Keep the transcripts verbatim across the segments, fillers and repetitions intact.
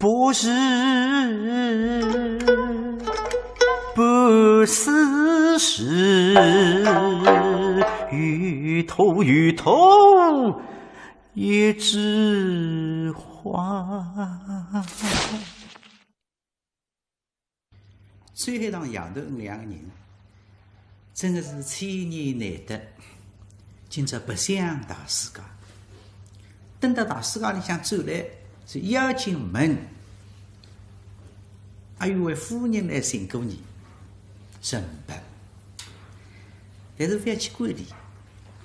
不是，不是，是芋头，芋头，一枝花。 秋海棠爷囡两个人，真的是千年难得，今朝白相大世界。等到大世界里向转来，是一进门，还有位夫人来寻过伊，真白。但是覅去管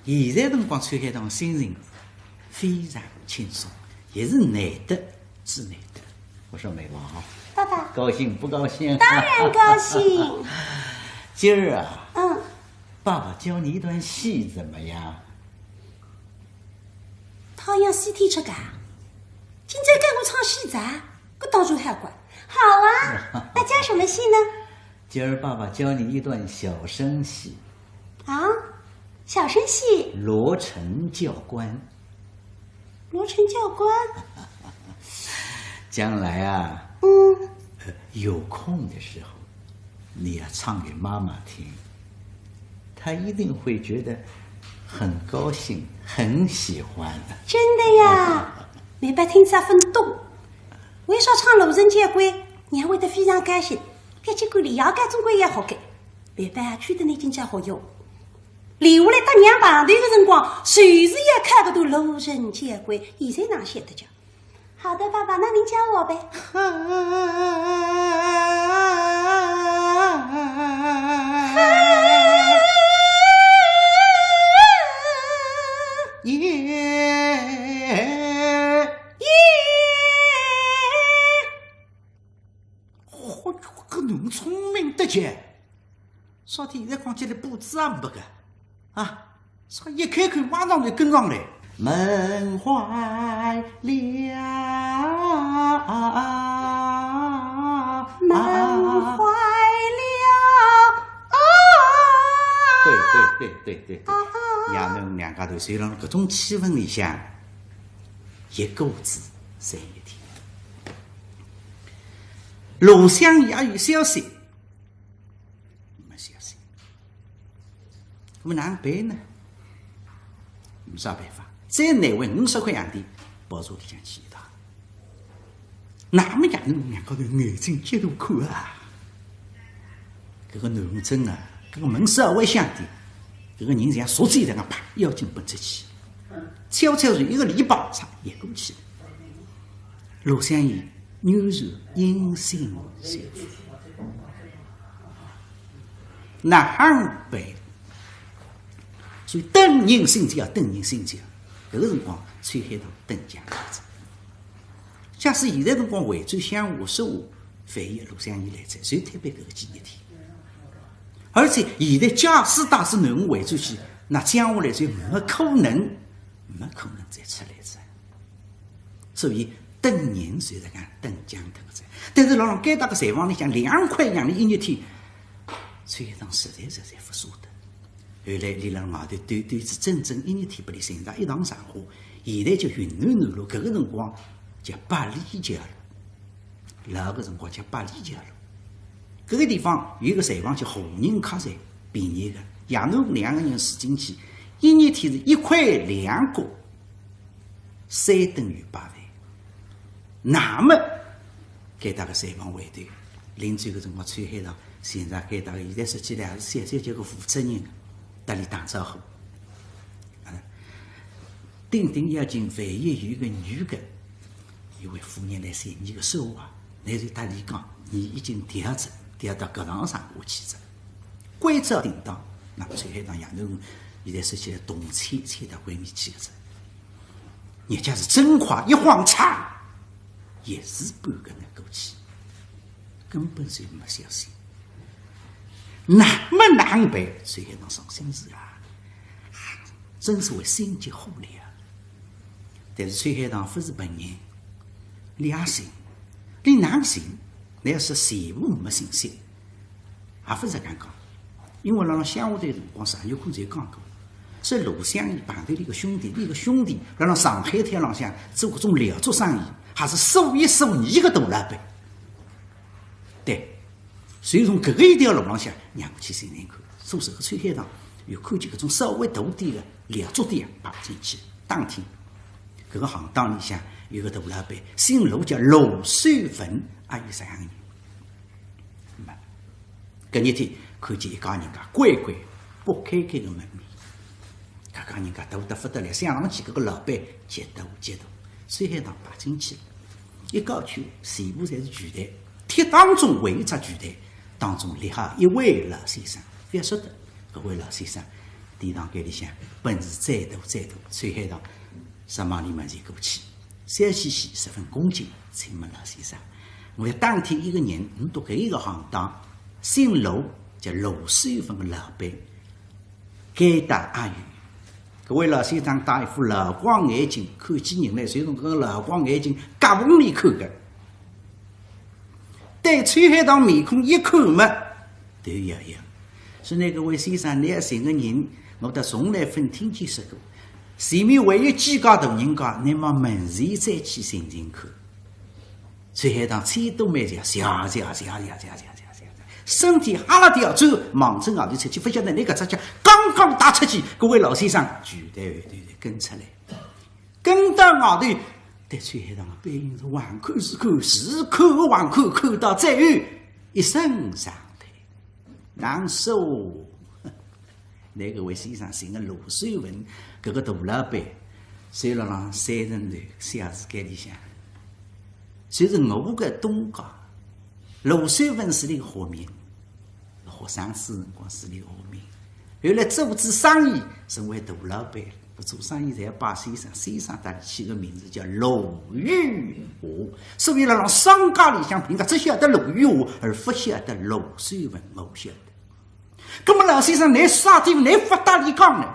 伊，现在辰光秋海棠心情非常轻松，也是难得 是你的。我说梅宝啊，爸爸，高兴不高兴？当然高兴。今儿啊，嗯，爸爸教你一段戏怎么样？太阳西天出个，今朝叫我唱戏啊？搿当然好个。好啊，那叫什么戏呢？今儿爸爸教你一段小生戏。啊？小生戏？罗成叫官。 罗成教官？将来啊，嗯，有空的时候，你要唱给妈妈听，她一定会觉得很高兴，很喜欢的。真的呀？梅宝听着勿懂，为啥唱罗成教官，娘会得非常高兴？覅去管伊，爷该总归也好个。梅宝啊，去得你今朝好用。 留下来搭娘碰头个辰光，随时要看搿段罗成教官，现在哪晓得叫？好的，爸爸，那您教我呗。嚯哟，搿囡聪明得极。 说起现在讲起来步子也没个，啊，说一开口马上就跟上来。门坏了，门坏了。对对对对对对，娘囡两家头虽然搿种气氛里向，一个子三一天。罗湘绮也有消息， 没消息。那么哪能办呢？没啥办法，再拿五十块洋钿，包车里向去一趟。那么爷囡两家头眼睛接头看啊，搿个囡儿真啊，搿个门稍微响点，搿个人像熟子一样，啪，要紧奔出去。 悄悄然一个礼拜，嚓，也过去了。罗湘绮仍然音信全无。哪能办？所以等人心焦，等人心焦。搿个辰光，秋海棠等僵了。假使现在辰光回转乡下说话，万一罗湘绮来哉，就推扳搿个几日天。 而且现在假使带仔囡儿回转去，那将来就没可能，没可能再出来哉。所以等人虽然讲等僵脱哉，但是辣辣该搭个柴房里向两块洋钿一日天，秋海棠实在实在勿舍得。后来伊辣外头兜兜仔整整一日天，拨伊寻着一堂场化，现在叫云南南路，搿个辰光叫八里桥路。 老个辰光叫八里桥路。搿个地方有一个柴房叫何人客栈，便宜个，爷囡两个人住进去，一日天是一块两角，三顿有八饭。那么，该搭个柴房会头，临走个辰光，秋海棠寻着该搭个，现在说起来还是小小叫个负责人，搭伊打招呼。啊，顶顶要紧，万一有一个女个， 因为夫人来寻你个说话，乃就搭伊讲，你已经调职，调到搿趟上下去哉。关照定当，那么秋海棠爷囡现在说起来动迁，迁到外面去个哉。日脚是真快，一晃嚓，也是半个月过去，根本就没消息。那么哪能办？秋海棠伤心事啊，真是为心急火燎啊。 但是秋海棠勿是笨人，伊也寻，伊哪能寻？伊要是全部没信息，也勿是搿样讲。因为辣辣乡下头辰光，常有空就讲过，说罗湘绮碰着伊个兄弟，伊个兄弟辣辣上海滩浪向做搿种料作生意，怕是数一数二个大老板。对，所以从搿个一条路浪向，让我去寻寻看。所以说，秋海棠又看见搿种稍微大点个、料足点个，跑进去打听。搿个行当里向有个大老板，姓罗，叫罗守文，也有实梗人。 搿日天看见一家人家关关不开开个门面，搿家人家大得勿得了，想上去搿个老板极大极大，秋海棠跑进去，一交关全部侪是柜台，铁当中围一只柜台，当中立好一位老先生，覅说得，搿位老先生，典当间里向本事再大再大，秋海棠 煞望俚门前过去，笑嘻嘻，十分恭敬，请问老先生，我要打听一个人，倷笃搿一个行当，姓罗，叫罗守文个老板，该搭阿有？搿位老先生戴一副老光眼镜，看起人来就像搿个老光眼镜，夹缝里看个。 对秋海棠面孔一看嘛，头摇摇。是那个位先生，倷要寻个人，我倒从来勿听见说过。前面还有几家大人家，倷望门前再去寻寻看。秋海棠千多万谢，谢谢谢谢谢谢谢谢谢谢谢，身体哈啦调转，望准外头出去，勿晓得哪个只脚刚刚踏出去，搿位老先生就对对对跟出来。 跟到外头，对秋海棠背影是横看竖看，竖看横看，看到最后一声长叹，难受。那个位先生寻个罗守文，搿个大老板，坐辣浪三层楼小住间里向，就是我个东家。罗守文是俚个化名， 学生子辰光是俚化名，后来做仔生意，成为大老板。做生意侪要拜先生，先生搭俚起个名字叫罗玉华。所以辣辣商界里向，人家只晓得罗玉华，而勿晓得罗守文，我晓得。葛末老先生，倷啥地方倷勿搭俚讲呢？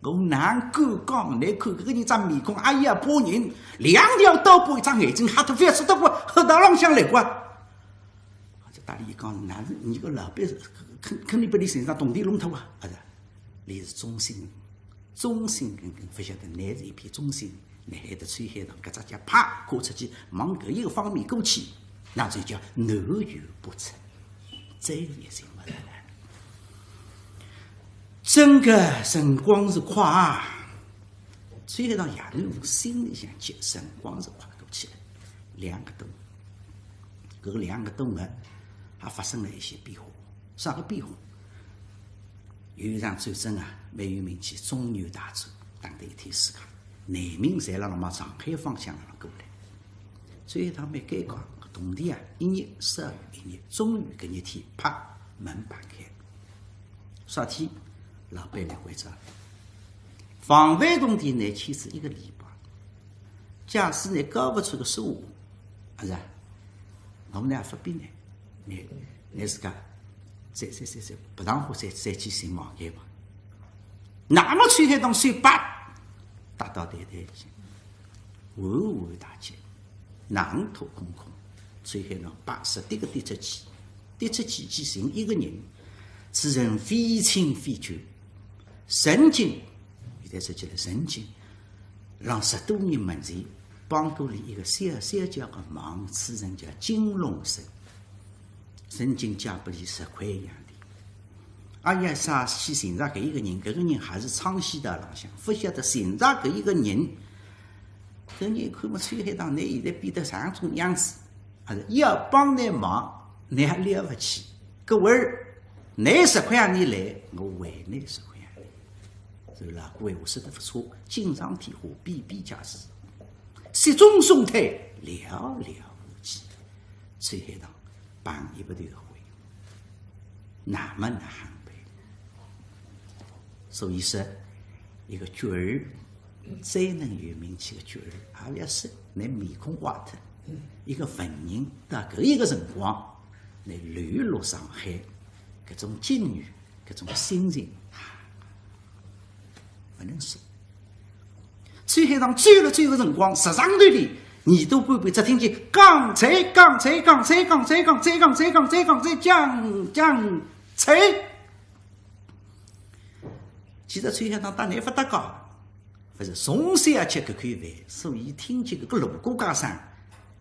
我哪敢讲？倷看搿个人张面孔，哎呀，怕人，两条刀疤一只眼睛，吓得覅说得过黑道浪向来个。 搭俚一讲，那是倷个老板是肯肯定拨俚身上铜钿弄脱啊，啊是，俚是忠心，忠心耿耿，勿晓得倷是一片忠心，倷害得秋海棠搿只脚啪跨出去，望搿一个方面过去，那就叫南辕北辙，再也寻勿着了。真个辰光是快啊！ 秋海棠夜头心里向急，辰光是快过去了，两个多。搿个两个多月，还发生了一些变化。啥个变化？有一场战争啊，蛮有名气，中原大战，打得一天世界，难民侪辣辣往上海方向辣辣过来。秋海棠蛮尴尬，铜钿啊，一日少于一日，终于搿日天，啪，门板开。 啥体？老板来关照，房费铜钿倷欠仔一个礼拜，假使倷交勿出个数，啊是啊，我们呢勿逼倷，倷倷自家再再再再，白相好再再去寻房间吧。那么秋海棠手啪，搭到台台里向，完完大吉。 囊袋空空，秋海棠白实地个跌出去，跌出去去寻一个人，此人非亲非旧，曾经，现在说起来曾经，辣十多年门前帮过俚一个小小叫个忙，此人叫金龙生，曾经借拨俚十块洋钿。 哎呀，啥去寻着搿一个人，搿个人还是唱戏道浪向，勿晓得寻着搿一个人。搿人看嘛，秋海棠，倷现在变得像种样子，还是要帮倷忙，倷还了勿起。搿会儿，倷十块洋钿来，我还倷十块洋钿。所以老古闲话说得勿错，锦上添花，比比皆是。雪中送炭，寥寥无几。秋海棠，碰一鼻头个灰。 那么难办。所以说，一个角儿，再能有名气个角儿，也勿要说，倷面孔坏脱，一个文人到搿一个辰光，倷流落上海，搿种境遇，搿种心情，勿能说。 秋海棠走了走个辰光，十上头里，耳朵边边只听见讲哉讲哉讲哉讲哉讲哉讲哉讲哉讲哉讲讲哉。其实秋海棠搭倷勿搭界，勿是，从小吃搿口饭，所以听见搿个锣鼓家声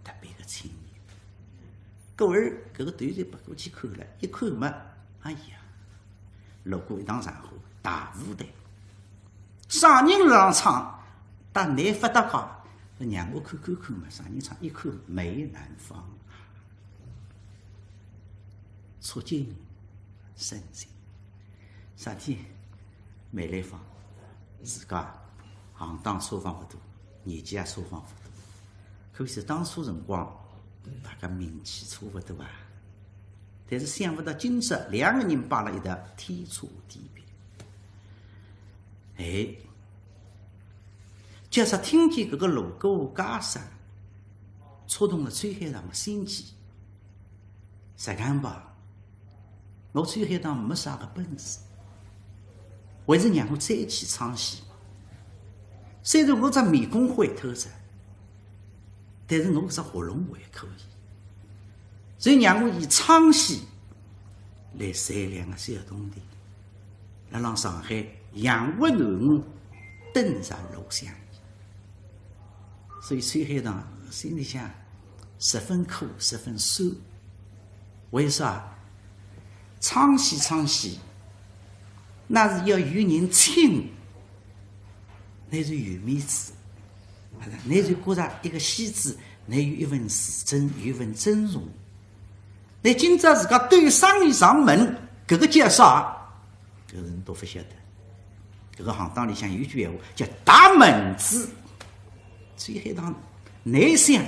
特别个亲热。故而搿个头就别过去看了，一看嘛，哎呀，锣鼓一堂上火，大舞台，啥人辣浪唱，搭难勿搭界，让我看看看嘛，啥人唱，一看梅兰芳。触景生情。啥体？梅兰芳，自家行当差勿多，年纪也差勿多，可以说当初辰光，大家名气差勿多啊。但是想勿到今朝两个人摆辣一道，天差地别。哎，就是听见搿个锣鼓家声，触动了秋海棠个心弦。实梗吧，我秋海棠没啥个本事，还是让我再去唱戏吧。虽然我只面孔毁脱哉，但是我搿只喉咙还可以，所以让我以唱戏来赚两个小铜钿，辣浪上海养活囡儿，等着老乡。所以秋海棠心里向十分苦，十分酸。为啥？唱戏唱戏，那是要有人请，那是有面子，那是觉着一个戏子，那有一份自尊，有一份尊重。那今朝自家兜生意上门，搿个叫啥？搿人都勿晓得。搿个行当里向有一句闲话叫打门子。秋海棠，倷想，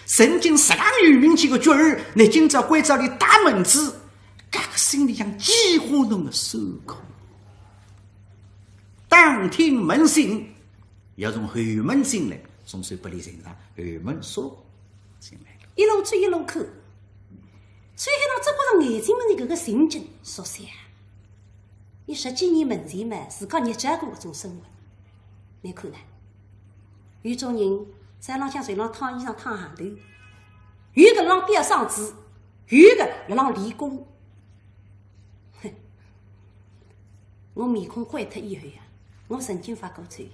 曾经实梗有名气个角儿，倷今朝关照俚打门子，搿个心里向几化浓个酸苦。打听门信，要从后门进来，总算拨俚寻着后门说进来。一路走一路看，秋海棠只觉着眼睛门前搿个情景熟悉啊。 伊十几年门前嘛，自家日脚过搿种生活。倷看呢，有种人山浪向水浪烫衣裳烫行头，有个浪吊嗓子，有个辣浪练功。哼，我面孔毁脱以后呀，我曾经发过誓，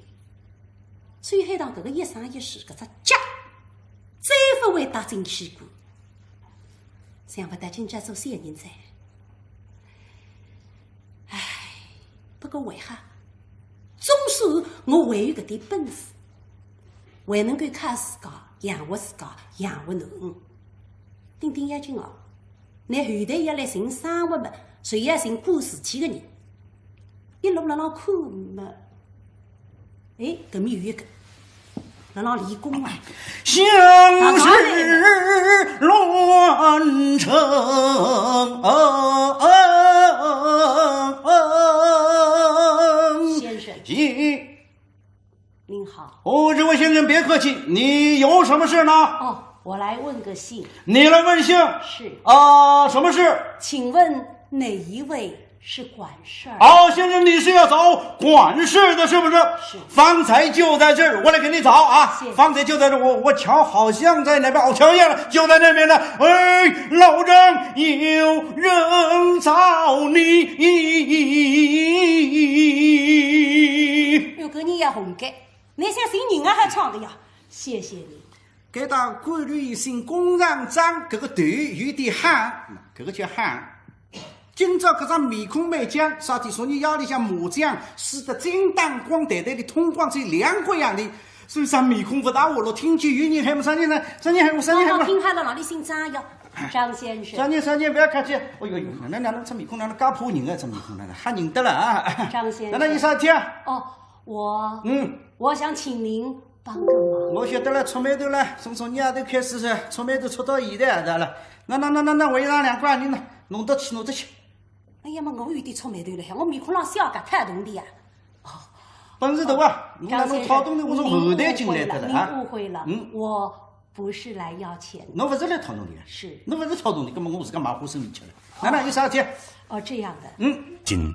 秋海棠搿个一生一世搿只脚，再勿会踏进戏馆。想勿到今朝做小人哉。 唉，不过还好，总算我还有搿点本事，还能够靠自家养活自家，养活囡儿。顶顶要紧哦，倷后头要来寻生活么，就要寻管事体个人。一路辣浪看么， 哎，搿面有一个，辣浪练功啊。相识乱成先生。咦，您好。哦，这位先生别客气，你有什么事呢？哦，我来问个信。你来问信？是。啊，什么事？请问哪一位 是管事儿。哦，先生，你是要找管事的，是不是？是。方才就在这儿，我来给你找啊。谢谢。方才就在这儿，我，我瞧好像在哪边，哦，瞧见了，就在那边呢。哎，老张，有人找你。哟，搿人也红个，倷想寻人啊，还唱个呀？谢谢你。 该搭管理员姓弓长张，搿个头有点憨，搿个叫憨。今朝搿张面孔蛮僵，啥体？昨日夜里向麻将输得精当光，袋袋里铜光只有两角洋钿，所以张面孔勿大活络。听见有人喊么，啥人呢？啥人喊么？啥人喊么？听好了，哪里姓张哟？张先生。啥人？啥人？勿要客气。哎哟哟，哪能哪能只面孔哪能介怕人啊？只面孔哪能吓人得了啊？张先生。哪能有啥事体啊？哦，我，嗯。我想请您 帮个忙。我晓得了，触霉头了，从昨日夜头开始是触霉头触到现在夜头了。那那那那那，我一张两块，你拿，弄得去，弄得去。哎呀妈，我有点触霉头了，我面孔浪写个太红的呀。哦，本事大啊，我那弄讨东西，我从后台进来的了啊。张先生，您误会了，您误会了，嗯。我不是来要钱的。侬勿是来讨东西的？是。侬勿是讨东西，搿么我自家买花生米吃了。那那有啥事体？哦，这样的。嗯。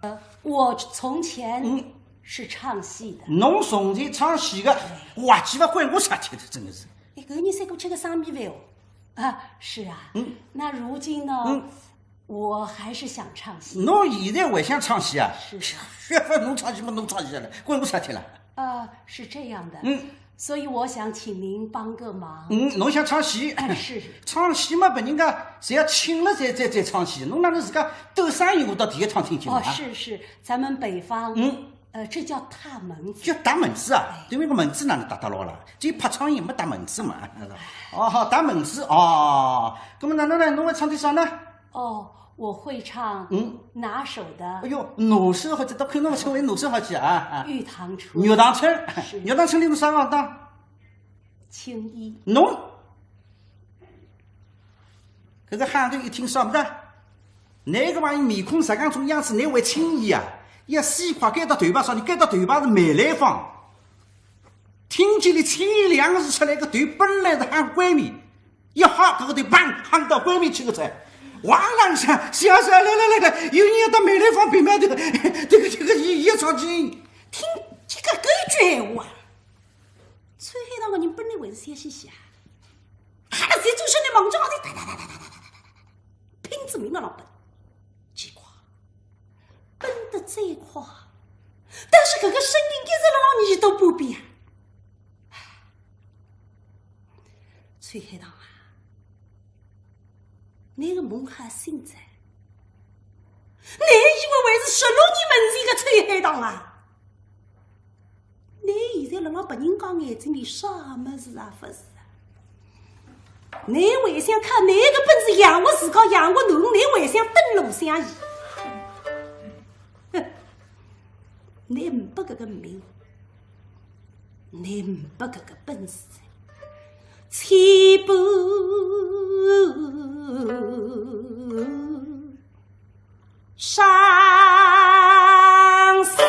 呃，我从前，嗯。 是唱戏的。侬从前唱戏的，滑稽勿关我啥体的，真的是。哎，搿人三哥吃个生米饭哦。啊，是啊。嗯。那如今呢？嗯。我还是想唱戏。侬现在还想唱戏啊？是。晓得侬唱戏么侬唱戏了，关我啥体了？呃，是这样的，嗯。所以我想请您帮个忙。嗯，侬想唱戏？哎，是。唱戏嘛，别人家侪要请了才，才，才唱戏，侬哪能自家兜生意，我到第一趟听见啊？哦，是，是，咱们北方，嗯。呃，这叫踏门子。叫踏门子啊？哎。对面个门子哪能踏得牢啦？只有拍苍蝇，没踏门子嘛。哦，好，踏门子，哦。那么哪能呢？侬会唱点啥呢？ 哦，我会唱，嗯。拿手的。哎哟，拿手好，搿倒看侬勿出为拿手好去啊，啊。玉堂春。玉堂春，是。玉堂春里侬啥行当？青衣。侬，搿个行当一听少勿得，㑚搿帮面孔实梗种样子，㑚会青衣啊？要死快，该搭头牌啥，你该搭头牌是梅兰芳。听见了青衣两个字出来，个头本来是喊关面， 一吓，搿个头砰，吓到关面去个哉。哇啦一声，是啊是啊，来来来来，有人要到梅兰芳平面这个这个这个一一场景。听这个搿句闲话，秋海棠个人本来还是笑嘻嘻啊，吓得侪转身来望着外头，哒哒哒哒哒哒哒哒哒哒，拼仔命个浪奔。 奇怪，奔得再快，但是搿个声音一直辣辣耳朵旁边啊。秋海棠啊，㑚个梦还醒哉，㑚以为还是十六年门前个秋海棠啊？ 㑚现在辣辣别人家眼睛里啥物事啊？勿是啊？㑚还想靠㑚个本事养活自家，养活囡儿，㑚还想登楼相依？哼，㑚没搿个命，㑚没搿个本事，千般 伤心。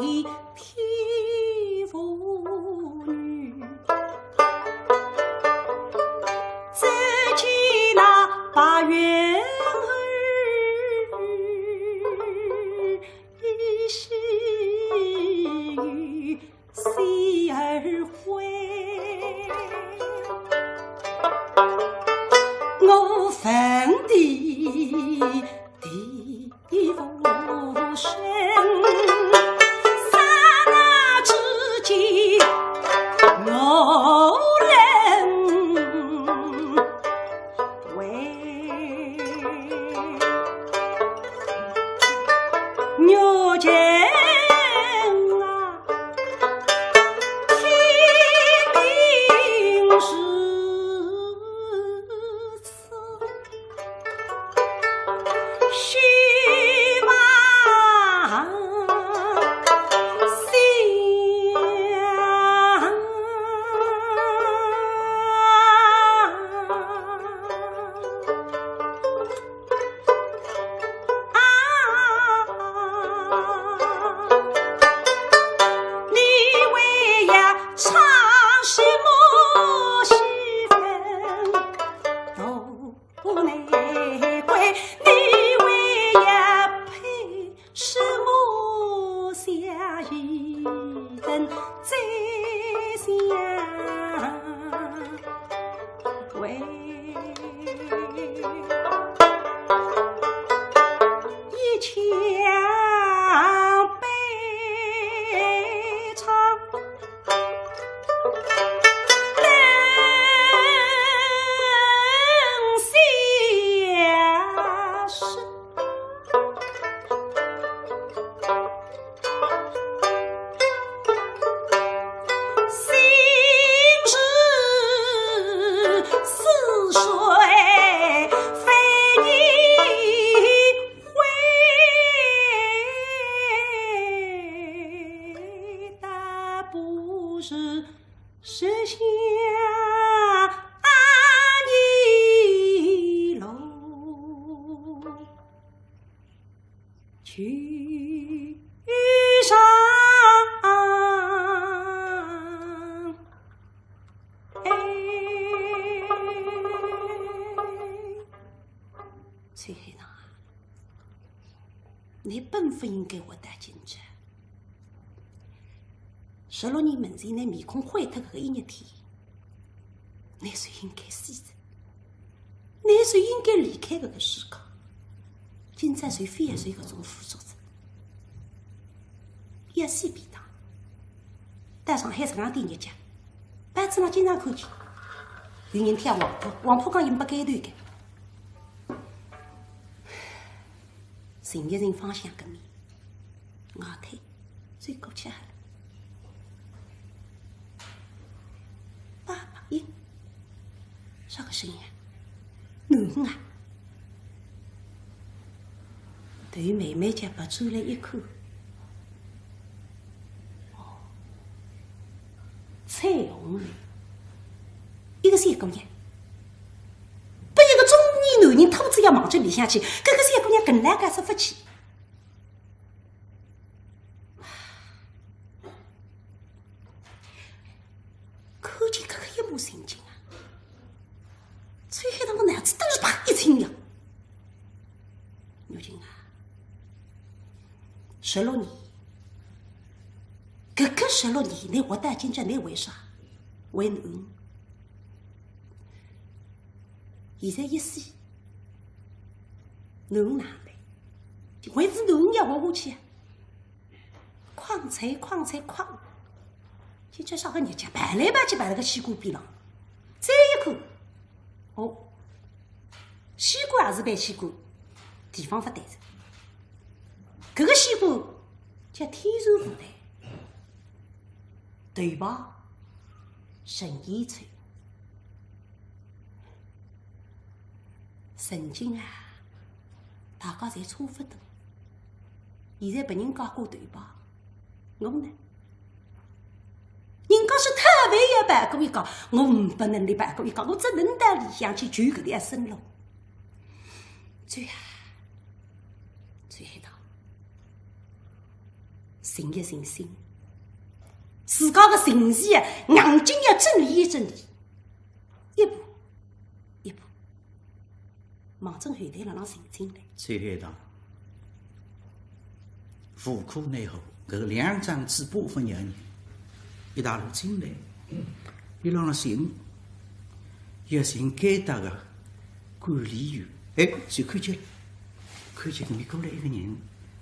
天妇女，只见那白云儿依稀有些儿灰。我问地地 地无声，刹那之间我认为玉琴啊，天命如此。 须望想啊，你为要唱什么戏份？ 不难怪，你为要配什么下一等宰相位？一腔悲怆 秋海棠啊，你本不应该活到今朝。十六年门前，你面孔毁脱搿个一日天，你就应该死哉，你就应该离开搿个世界。今朝就非要受搿种苦楚哉，要死便当。到上海实梗点日脚，报纸上经常看见，有人跳黄浦，黄浦江呒不街头个。 寻一寻方向搿面，外头走过去好了。爸爸，咦，啥个声音啊？囡儿啊！头慢慢叫拨转来一看， 哦，彩虹楼，一个小姑娘，拨一个中年男人拖仔要望仔里向去，搿个小姑娘跟牢介说勿去。看见搿个一幕情景啊，秋海棠个脑子顿时啪一清呀。玉琴啊， 十六年，搿个十六年，你活到今朝，你为啥？为囡儿。现在一死，囡儿哪能办？为仔囡儿要活下去啊！哐啐哐啐哐，今朝啥个日脚，跑来跑去跑辣个西瓜边浪，再一看，哦， 西瓜也是爿西瓜，地方勿对哉。搿个西瓜叫天然无奈，头排陈寅恪。曾经啊，大家侪差勿多，现在别人家过头排，我呢？ 人家是特为要跑过一家，我呒不能力跑过一家，我只能到里向去求搿条生路。走啊，走一道。静一静心，自家个情绪啊，硬劲要整理一整理，一步一步，望准后台辣浪寻进来。秋海棠，无可奈何，搿两张纸拨勿让人，一大路进来，伊辣浪寻，要寻该搭个管理员，哎，就看见了。 看见搿面过来一个人，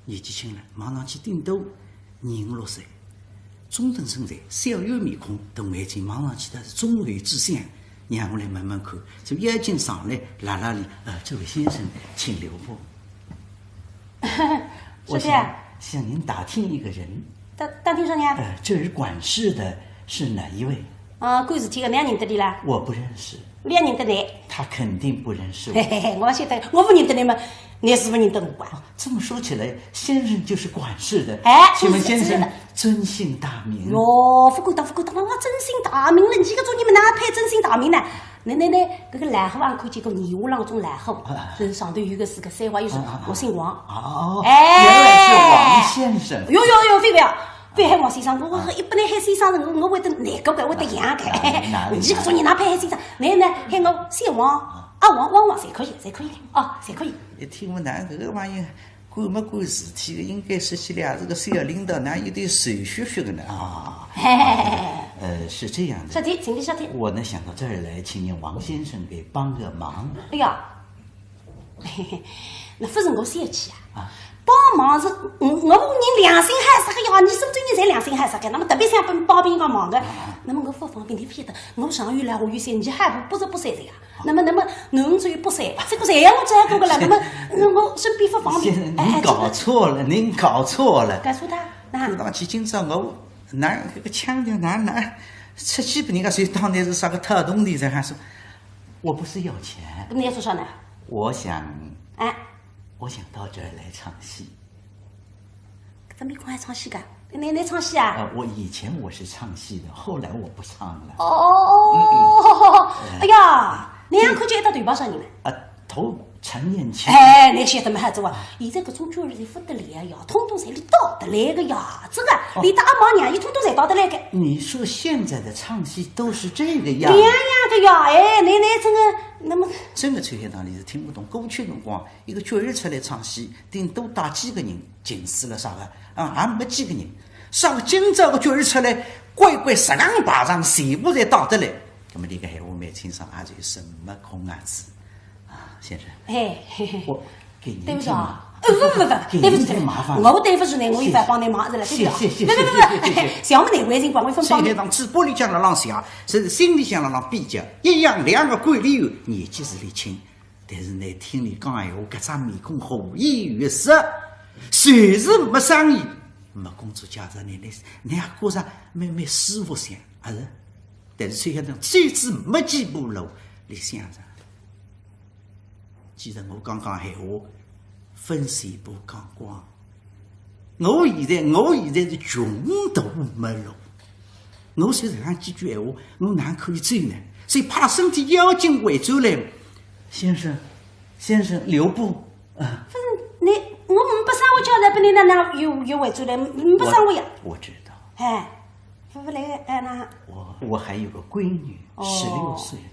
年纪轻了，望上去顶多廿五六岁，中等身材，小圆面孔，大眼睛，望上去倒是忠厚之相。让我来问问看，就要紧上来，拉拉伊，呃，这位先生，请留步。我想，是的。向您打听一个人。打，打听啥呢？呃，这儿管事的是哪一位？啊，管事体个，哪能认得俚啦？我不认识。 哪能认得俚？他肯定不认识我。嘿嘿嘿，我晓得，我勿认得俚嘛，倷是勿认得我啊？这么说起来，先生就是管事的。哎，请问先生尊姓大名？哟，勿敢当，勿敢当，我尊姓大名了，倷搿种人嘛，哪配尊姓大名呢？倷倷倷，搿个老虎啊，看见过，泥巴浪种老虎，啊。是上头有个字个三画，有字，啊啊啊。我姓王。哦，哎。原来是王先生。哟哟哟，覅覅， 覅喊王先生，我，我一般喊先生，我，我会得难过个，会得痒个。哪，哪里，倷搿种人哪配喊先生？倷，倷喊我小王、阿王、王王，侪可以，侪可以，哦，侪可以。一听我哪，搿个朋友，管么管事体个，应该说起来也是个小领导，哪有点水学学个呢？啊。嘿嘿嘿嘿。呃，是这样的。小弟，请你小弟。我呢，想到这儿来，请您王先生给帮个忙。哎呀， 嘿嘿，那勿是我小气啊。啊。帮忙是，我，我人良心好煞个呀，倷苏州人侪良心好煞个，那么特别想帮，帮别人家忙个。啊。那么我勿方便，倷勿晓得，我上有老下有小，年纪还勿，八十八岁个呀。啊。那么，那么，囡儿只有八岁，这个侪要我照顾个了，那么，那我身边勿方便。先生，哎，您搞错了，哎，这个您搞错了。搞错的？那？看上去今朝我，哪，搿个腔调哪，哪，出去拨人家谁当然是啥个讨东西在还说，我不是要钱。那么倷要做啥呢？我想 哎。我想到这儿来唱戏。搿只面孔还唱戏个？倷，倷唱戏啊？呃，我以前我是唱戏的，后来我不唱了。哦，嗯，嗯。哎呀，倷看见一只头排啥人呢？啊，头陈燕青。哎，倷晓得么，孩子啊，现在搿种角儿侪勿得了呀，统统侪俚带得来个呀，这个，哦。连搭阿毛娘姨统统侪带得来个。你说现在的唱戏都是这个样子？搿样样个呀，哎，倷，倷真个，那么 真个秋海棠俚是听勿懂，过去辰光，一个角儿出来唱戏，顶多带几个人，近视了啥个，啊，也没几个人。啥个今朝个角儿出来，乖乖十行排场，全部侪带得来。那么这个闲话蛮清爽，也就是没空啊子。啊，先生，哎，嘿嘿。我给您添麻，对不起啊。呃，不，不，不，给您添麻烦了。对不起，对不起，我对不起倷，我以后帮倷忙，是了，对不起啊。谢谢，谢谢，不，不，不，谢谢，谢谢。想么难为情，帮我一份帮忙。秋海棠嘴巴里向辣浪想，是心里向辣浪比较，一样两个管理员，年纪是俚轻， 但是呢，听俚讲闲话，搿张面孔和颜悦色，就是没生意，没工作介绍呢，倷，倷也觉着蛮，蛮舒服些，还是？但是秋海棠走仔没几步路，俚想着，既然我讲讲闲话，勿全部讲光， 我现在，我现在是穷途末路，我随便讲几句闲话，我哪可以走呢？所以怕身体要紧回转来。先生，先生，留步。啊。勿是，倷，我没生活交代拨倷，哪，哪又，又回转来，没生活呀。我，我知道。哎，勿，勿来，哎，那我，我还有个闺女，哦。十六岁了。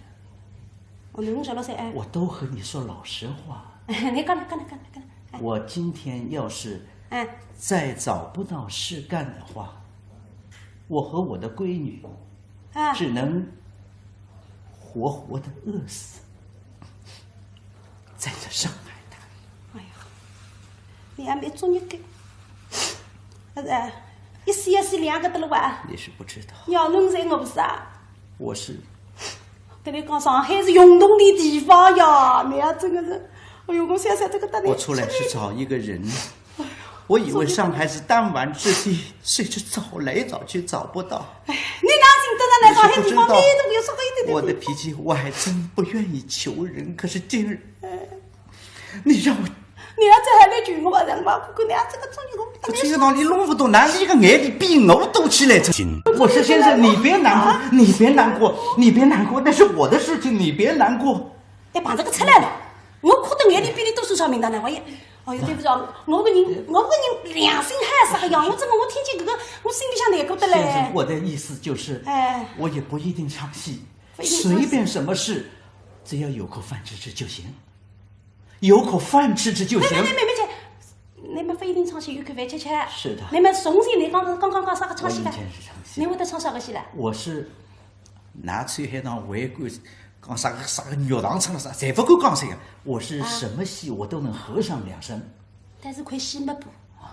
哦，囡儿十六岁，哎。我都和你说老实话。倷讲，倷讲，倷讲，倷讲，哎。我今天要是，哎。再找不到事干的话，我和我的闺女，啊。只能活活地饿死在这上海滩。哎呀，倷还蛮作孽个。哎，一死一死两个得了哇。你是不知道。要弄死我不是啊？我是 跟倷讲，上海是运动的地方呀，倷呀，真的是，哎呦，我想想这个，我出来是找一个人，哎呦，我以为上海是弹丸之地，谁知找来找去找不到。哎，倷哪寻得着呢？上海地方，倷都有啥个一点点地方。我的脾气，我还真不愿意求人，可是今日，哎。 你让我，你要再还来求我吧，让我看看你啊，这个作孽，我不得了。这个道理弄不懂，哪里一个眼泪比我多起来？我说先生，你别难过，啊？你别难过，你别难过，那是我的事情，你别难过。哎，碰着个出来了，我哭得眼泪比你多出啥名堂呢？我也，哦哟，对勿住啊，我个人，我个人良心还是啥个样，我怎么我听见搿个，我心里向难过得嘞。先生，我的意思就是，哎。我也不一定唱戏，不一定唱戏。随便什么事，只要有口饭吃吃就行，有口饭吃吃就行。没没没没没，那么勿一定唱戏，有口饭吃吃。是的。那么从前你刚刚刚刚讲啥个唱戏个？我以前是唱戏。你会得唱啥个戏嘞？我是拿秋海棠为官 讲啥个啥个玉堂春了啥，侪勿敢讲啥个。我是什么戏我都能合上两声。但是看戏没谱，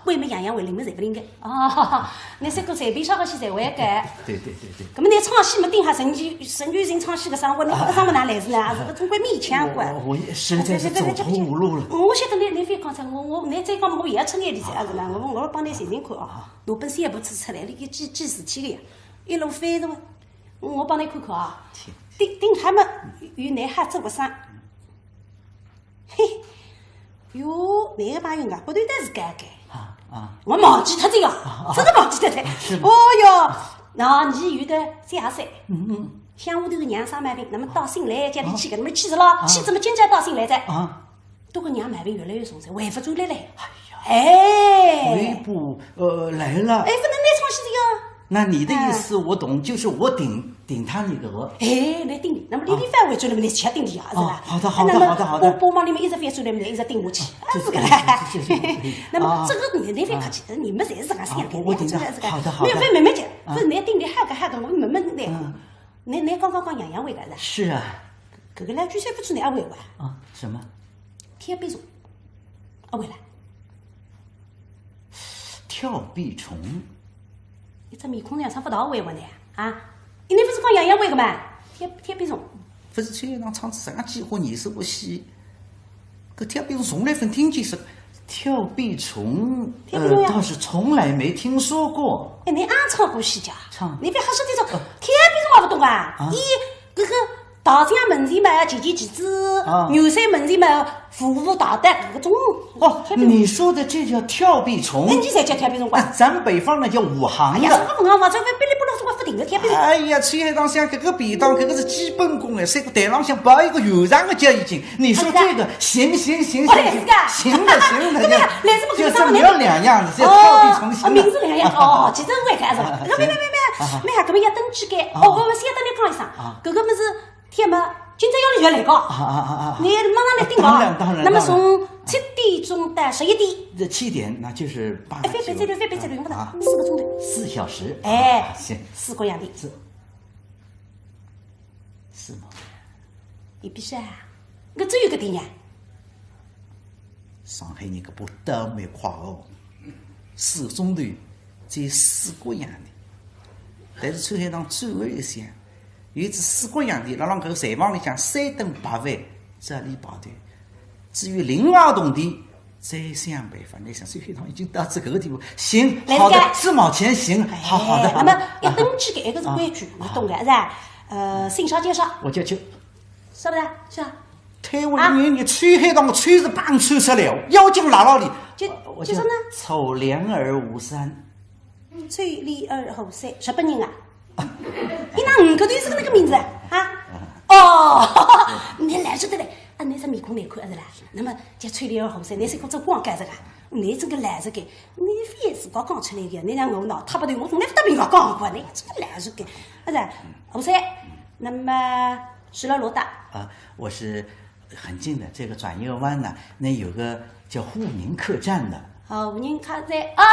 为么样样会灵么侪勿灵个。哦，侬三个随便啥个戏侪会个。对对对对。搿么侬唱戏么顶好陈建，陈建新唱戏个生活，侬搿个生活哪来事呢？是勿总归勉强个。我我实在是走投无路了。我晓得侬侬覅讲出，我我侬再讲我也要出眼力气啊，是吧？我我帮侬寻寻看啊，拿本三部书出来，侬去记记事体个呀，一路翻着。 我帮侬看看啊，顶顶好么有侬好做个啥？嘿，哟，侬个朋友啊，骨头倒是高个。啊啊，我忘记脱个呀，啊啊，真个忘记脱个。是吗？哦哟，那侬有个姐姐，嗯嗯，乡下头个娘生毛病，那么到省来叫侬去个，那么去是了，去怎么今朝到省来哉？啊。 搿个娘毛病越来越重哉，还勿转来嘞。哎呀，哎，回不呃来了。哎，勿能拿侬唱戏个呀。那你的意思我懂，就是我顶顶他那个额。哎，来顶伊，那么侬一番回转来么，侬就要顶伊啊，是吧？哦，好的好的，哎，那么好的好的。我帮忙侬么一直翻转来么，侬一直顶下去，啊，是个啦。谢谢谢谢。那么这个侬侬勿要客气，侬么侪是搿样想的，啊，我我顶着，侬也是搿样，好的好的。没有没有没有，啊，勿是侬顶伊好个好个，我问问侬，嗯，侬侬刚刚讲杨扬回来了？是啊。搿个老鬼三勿知侬阿回伐？啊，什么？ 跳壁虫，阿会了。跳壁虫？一只面孔像啥勿大会个呢？啊，伊侬勿是讲杨洋会个嘛？跳跳壁虫。勿是秋海棠唱仔啥个几化年数个戏，搿跳壁虫从来勿听见是。跳壁虫，跳壁虫呀。呃，倒是从来没听说过。哎，侬也唱过戏家？唱。侬勿要瞎说这种，跳壁虫也勿懂啊？啊？伊搿个大将门前嘛，前前旗子，啊。元帅门前嘛， 服务大队搿种。哦，你说的这叫跳壁虫。哎，侬侪叫跳壁虫啊？啊，咱北方那叫武行的。哎呀，啥个武行嘛，这边噼里啪啦说勿停的跳壁虫。哎呀，秋海棠想搿个便当，搿个是基本功哎，三个台浪向摆一个圆场个交谊厅。你说这个，哎，是啊。行行行行行，哎，是啊。行的行的，对呀，来这么就是没有两样的，叫跳壁虫行的。哦，名字两样，哦，其实我也看是吧？啊，没没没没，啊，没啥，搿么要登记个。啊。哦，我们先跟你讲一声，啊。搿个么是 天嘛，今朝夜里就要来个。啊啊啊啊！侬马上来订哦。当然当然，那么从七点钟到十一点。这七点，那就是八九，哎，覅覅覅覅覅，啊，四个钟头。四小时。哎，啊，行。四角洋钿。是，是吗？侬比啥啊？我只有搿点呀。上海人搿把刀蛮快哦。 四个钟头，只有四角洋钿。但是秋海棠转念一想，有只四角洋钿，辣辣搿个账房里向三顿白饭，只要伊排队。至于另外铜钿，再想办法。侬想，秋海棠已经到仔搿个地步，行，来，好的，来。四毛钱，行，好，好的，哎，好的。那么要登记搿个是规矩，啊，侬懂的，是吧？呃，姓啥叫啥？我叫秋。是不是？是啊。 推我一眼，啊，侬秋海棠个秋是帮抽出来哦，要紧拉牢伊。就，我，我叫，就说呢？臭脸二胡三。臭脸二胡三，日本人啊？伊哪能搿个是搿个名字啊？啊？哦，侬来晓得嘞，啊，侬是面孔难看啊是啦？那么叫臭脸二胡三，侬是搿只广告是啦？侬这个来这个，侬非自家讲出来个，侬让我闹，他不对，我从来勿搭别人讲过，侬这个来这个，啊是？胡三，那么 是了，罗大。啊，我是很近的，这个转一个弯呢，那有个叫沪宁客栈的。哦，沪宁客栈，哎，哎，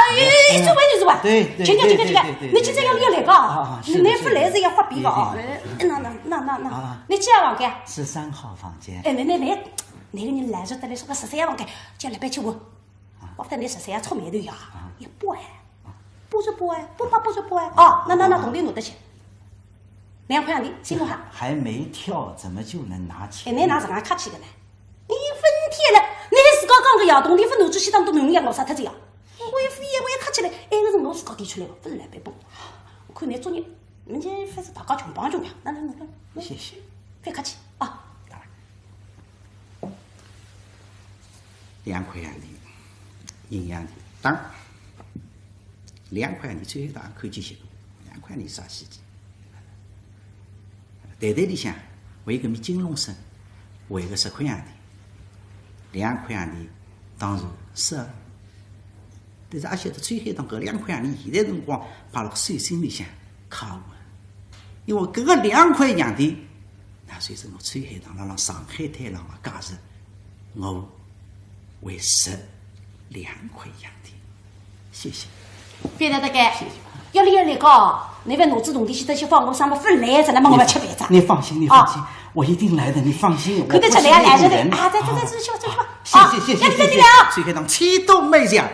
哎，这位就是吧？对，对，请讲，请讲，请讲，对，对，对，你今朝要不要来个啊？啊，啊，是的，你，你不来是要发脾气啊。是的。哎，那，那，那，那，那，啊。你几号房间？是三号房间。哎，那，那，那，那个人来说，等于说个十三号房间，叫来不要去问。 我搭侬十三号出名头呀，啊。也不哎，不是不哎，不怕不是不哎，哦，那那那铜钿拿得去，两块洋钿，辛苦哈。还没跳，怎么就能拿钱？哎，侬哪能介客气个呢？侬分天了，侬自家讲个呀，铜钿勿拿出去，当都没用呀，我杀脱仔呀。我也勿也我也客气了，哎，搿是我自家提出来个，勿是来白帮。我看侬作孽，人家反正大家穷帮穷呀，那那那那，谢谢。别客气啊。当然。 两块洋钿，银洋钿，当，两块洋钿，秋海棠看见歇个，两块洋钿啥稀奇？袋袋里向还有一个面金龙参，还有个十块洋钿，两块洋钿，当然是啊。但是阿晓得秋海棠搿两块洋钿现在辰光摆辣手心里向卡稳，因为搿个两块洋钿，那算是我秋海棠辣辣上海滩浪个价值，我会值两块洋钿。谢谢。别的大概，要来要来个，侬覅拿仔铜钿去得去放我上么分来，再来么我要吃饭着。你放心，你放心，我一定来的，你放心。看得出来啊，我不是那种人来着的啊，再再再再去吧再去吧。谢谢谢谢啊谢谢。再见了啊。秋海棠千都没想，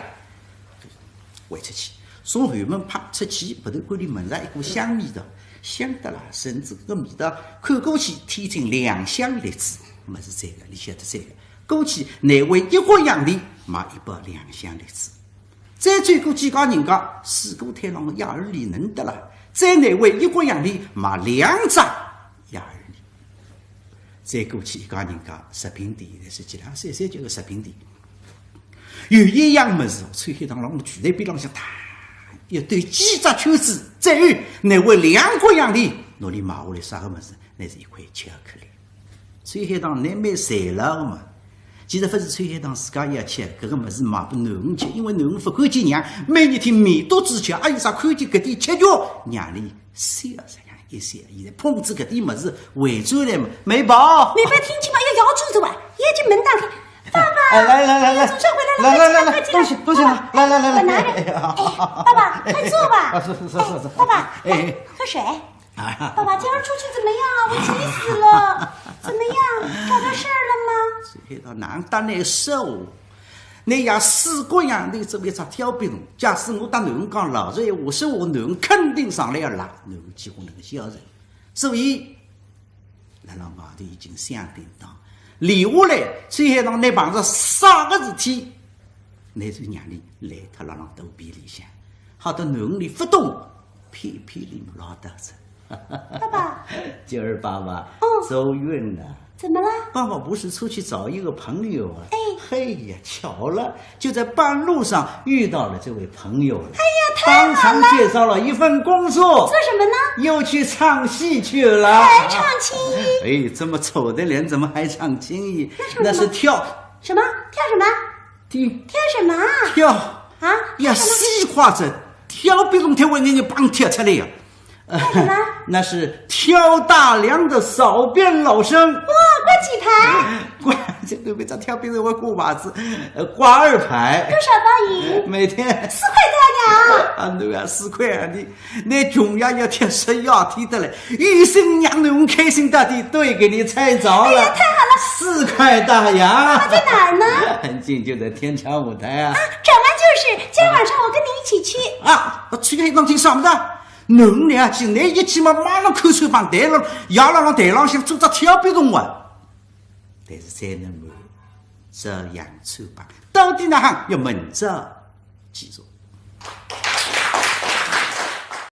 回出去，从后门啪出去，鼻头管里闻着一股香味道，香得啦，甚至搿个味道看过去天津良乡栗子，么是这个，你晓得这个。过去难为一角洋钿买一包良乡栗子。再转过几家人家，水果摊浪个鸭儿梨能得啦，再难为一角洋钿买两只鸭儿梨。再过去一家人家食品店，现在是几两三三角个食品店。有一样物事，秋海棠辣我櫃台边浪向，嗒，一兜几只圈子，再有难为两角洋钿，拿伊买下来啥个物事？那是一块巧克力。秋海棠难蛮馋了个嘛。其实勿是秋海棠自家要吃，搿个物事买拨囡儿吃，因为囡儿勿看见娘，每日天面都只吃，阿有啥看见搿点吃叫，让伊笑啥样一笑。现在捧仔搿点物事回转来嘛，梅宝。梅宝听见嘛，要摇住的哇，眼睛门打开，爸爸，哎，来来来来，总算回来了，来来来来，快进来，快进来东西东西拿，来来来来来，我拿着。哎呀哎，爸爸，快坐吧。啊，是是是是是，哎，爸爸，哎哎，喝水。爸爸，今儿出去怎么样啊？我急死了。怎么样？找着事儿了吗？秋海棠哪搭难受？侬要四角洋钿做一只跳皮虫，假使我搭囡儿讲老实闲话，说闲话囡儿肯定上来要赖，囡儿几乎能够笑人。所以，辣辣外头已经响叮当，留下来秋海棠拿碰着啥个事体，那就让伊烂脱辣辣肚皮里向，好得囡儿里勿懂，偏偏里么老得着。爸爸，今儿爸爸嗯走运了。怎么了？爸爸不是出去找一个朋友啊？哎嘿呀，巧了，就在半路上遇到了这位朋友了。哎呀，太好了当场介绍了一份工作，做什么呢？又去唱戏去了。还唱青衣？哎，这么丑的脸怎么还唱青衣？那唱什么那是跳什么？跳什么？跳跳什么啊？跳啊？呀，西瓜子跳比龙跳，我眼睛帮跳出来呀。什么？那是挑大梁的扫边老生。哇，挂几排？挂，这个为啥跳比龙我挂牌子？呃，挂二排。多少包银？每天四块大洋。啊，对啊，四块啊，你那穷呀要跳，是要踢得来，一心让侬开心到底，对，给你猜着了。哎呀，太好了！四块大洋。在哪儿呢？很近，就在天桥舞台啊。转弯就是，今儿晚上我跟你一起去。啊，去看一趟听啥么子？侬呢？今天一去嘛，马上扣手帮台了，要了让台浪向做只跳比龙啊。但是再能够这样穿帮，到底哪行要明朝记住。